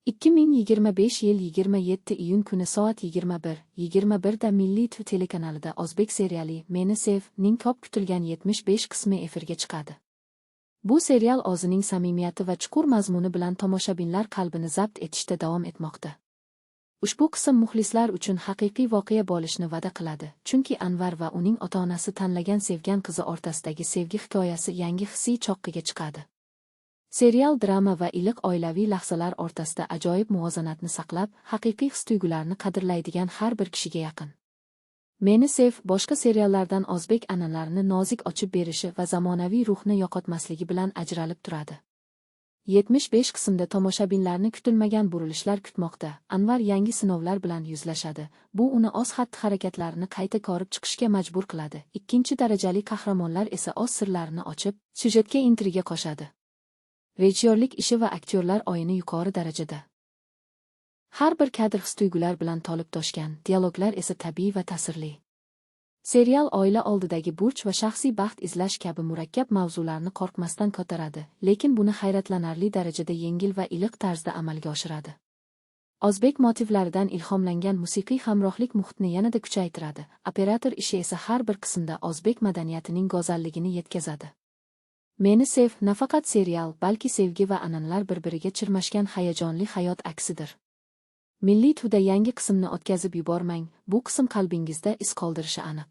2025 yil 27 iyun kuni soat 21:21 da Milliy TV telekanalida o'zbek seriali "Meni sev" ning ko'p kutilgan 75 qismi efirga chiqadi. Bu serial o'zining samimiyati va chuqur mazmuni bilan tomoshabinlar qalbini zabt etishda davom etmoqda. Ushbu qism muxlislar uchun haqiqiy voqea bo'lishni va'da qiladi, chunki Anvar va uning ota-onasi tanlagan sevgan qizi o'rtasidagi sevgi hikoyasi yangi hissiy cho'qqiga chiqadi. Serial drama va iliq oilaviy lahzalar o'rtasida ajoyib muvozanatni saqlab, haqiqiy his-tuyg'ularni qadrlaydigan har bir kishiga yaqin. "Meni sev" boshqa seriallardan o'zbek an'analarini nozik ochib berishi va zamonaviy ruhni yo'qotmasligi bilan ajralib turadi. 75 qismda tomoshabinlarni kutilmagan burilishlar kutmoqda. Anvar yangi sinovlar bilan yuzlashadi. Bu uni o'z xatti-harakatlarini qayta ko'rib chiqishga majbur qiladi. Ikkinchi darajali qahramonlar esa o'z sirlarini ochib, syujetga intriga qo'shadi. Rejissyorlik ishi va aktyorlar o'yini yuqori darajada. Har bir kadr his-tuyg'ular bilan to'lib toshgan, dialoglar esa tabiiy va ta'sirli. Serial oila oldidagi burch va shaxsiy baxt izlash kabi murakkab mavzularni qo'rqmasdan ko'taradi, lekin buni hayratlanarli darajada yengil va iliq tarzda amalga oshiradi. O'zbek motivlaridan ilhomlangan musiqiy hamrohlik muhitni yanada kuchaytiradi. Operator ishi esa har bir qismda o'zbek madaniyatining go'zalligini yetkazadi. "Meni sev" nafaqat serial, balki sevgi va an'analar bir-biriga chirmashgan hayajonli hayot aksidir. Milliy TVda yangi qismni o'tkazib yubormang, bu qism qalbingizda iz qoldirishi aniq.